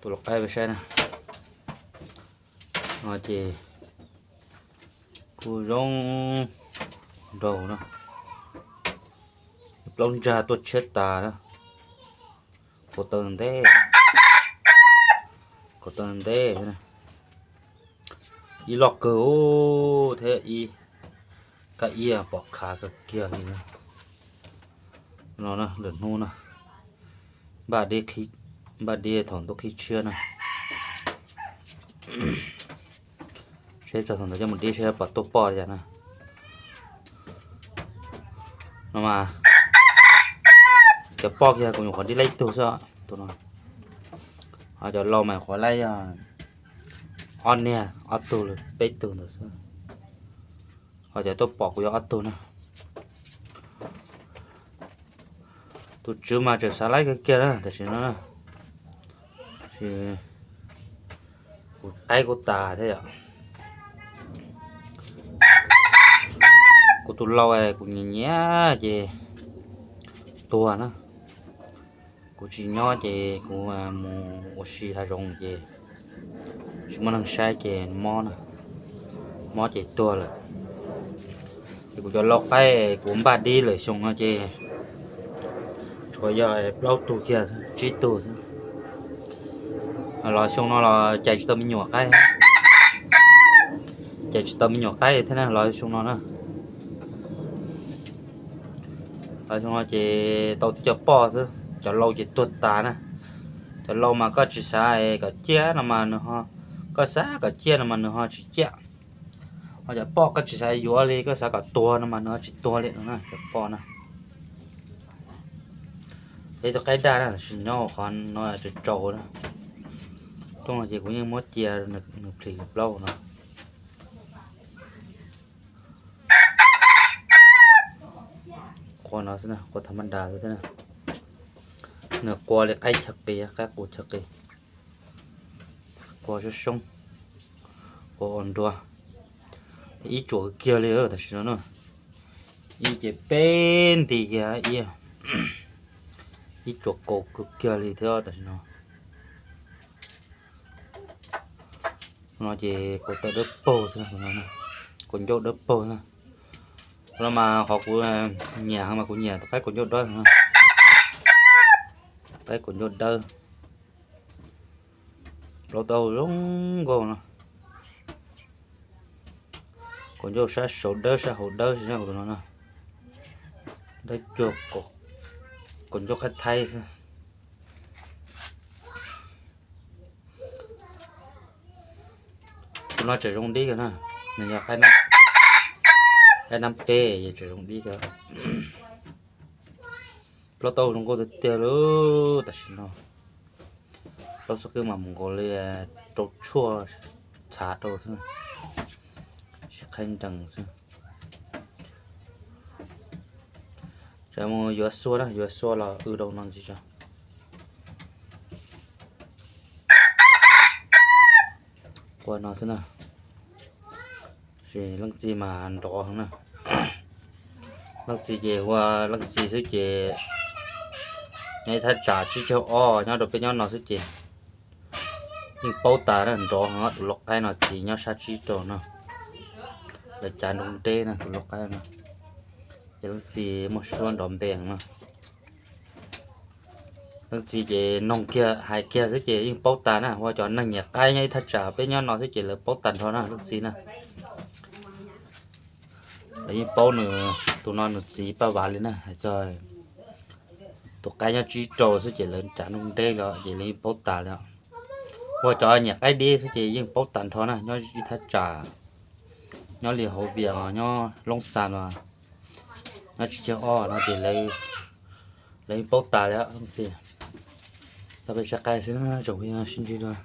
Tus lau qaib peb saib na, no ces kuj zoo nraug na, plaub ntsag tuaj tshiab tas na, kaus taw ntev, kaus taw ntev, ib loj kawg thiab ib, kab ib pom khav kawg kiag li na. No lwm hnub na, npaj dib, npaj dib thaum ntuj qhib tshiab na. Seb txog thaum ntawd coj mus dib seb pom tuaj poj li cas na. No mas cov poj kiag kuv nyuam qhuav dib laib tug xwb, tus no. Ho cov lau mas nyuam qhuav laib ob niag ob tug los peb tug ntawd xwb. Ho cov tuaj pom kuv yog ob tug na. Tus tswv mas tseem xav laib kawg kiag na tam sim no na. Kuv qaib kuj tas thiab yom. Kuv tus lau kuv nyiam nyiam ces tuag na. Kuv tsis nyob ces kuv mus ua si hav zoov ces tsis muaj neeg saib ces mob na, mob ces tuag lawm. Ces kuv cov lau qaib kuv npaj dib lawm xyoo no ces tsuas yog plaub tug kiag, tsib tug xwb. Los xyoo no los cais tsis tau me nyuam qaib, cais tsis tau me nyuam qaib thiab na los xyoo no na. Los xyoo no ces tau tib co poj xwb, cov lau ces tuag tas na. Cov lau mas koj tsis xav kom ciaj no mas nws ho, koj xav kom ciaj no mas nws ho tsis ciaj. Ho cov poj koj tsis xav yuav li, koj xav kom tuag no mas nws ho tsis tuag li no na, cov poj na. Peb tus qaib daj na, tam sim nyob qhov no tsaus tsaus na. Rooj no ces kuv yeej muab cia nws plis plaub no. Qua no xwb, qua tha maj das xwb thiab. Nws qua li qaib chaw qis, qaib qus chaw qis. Qua soob soob, qua ua nruag. Ib tsuam kiag li tam sim no na. Ib ces peb nti kiag ib, ib tsuam kaus kawg kiag li thiab tam sim no. No ces kaus taw dawb paug xwb, kaus ncauj dawb paug na. No mas qhov kuv nyiam mas kuv nyiam tus qaib kaus ncauj dawb, qaib kaus ncauj dawb. Plaub taub hau zoo nkauj no. Kaus ncauj sab saud dawb sab hauv dawb xwb na, tus no na. Dawb cuag kaus ncauj qaib thaib xwb. Tus no tseem zoo dib kawg na, nws yog qaib nab peb es tseem zoo dib kawg. Plaub taub hau zoo nkauj tiag tiag li tam sim no. Plaub xub qwb mas mus nkaus li rau tshuaj txhav rau xwb, sib qhaib nrees xwb. Tsam mus yuav xua na, yuav xua los w rau no ntxiv tso. Qua no xwb na. Tab sis leej txiv mas nrov heev na. Leej txiv ces ua leej txiv xwb ces nyob ib thaj tsam tsib caug ob nyob rau peb nyob no xwb ces yeej paub tas na, nrov heev. Tus lau qaib no txiv nyob sab tsib rau no, lawv cav nroo deb na tus lau qaib no. Ces leej txiv muaj suab nrov npe heev na. Leej txiv ces noog kiag hais kiag xwb ces yeej paub tas na, ua cov neeg nyiam qaib nyob ib thaj tsam peb nyob no xwb ces lawv paub tag nrho na leej txiv na. Lawv yeej paub nws, tus no nws txiv Paj Vav li na, hais txog tus qaib nyob tsib rau xwb ces lawv cav nroo deb os ces lawv yeej paub tas li. Ua cov nyiam qaib dib xwb ces yeej paub tag nrho na, nyob ib thaj tsam, nyob li hauv Vias, nyob Loob Xas no, nyob tsib caug ob no ces lawv yeej paub tas li. Leej txiv, tau peb saib qaib xwb na, tsoom phooj ywg sib ntsib dua.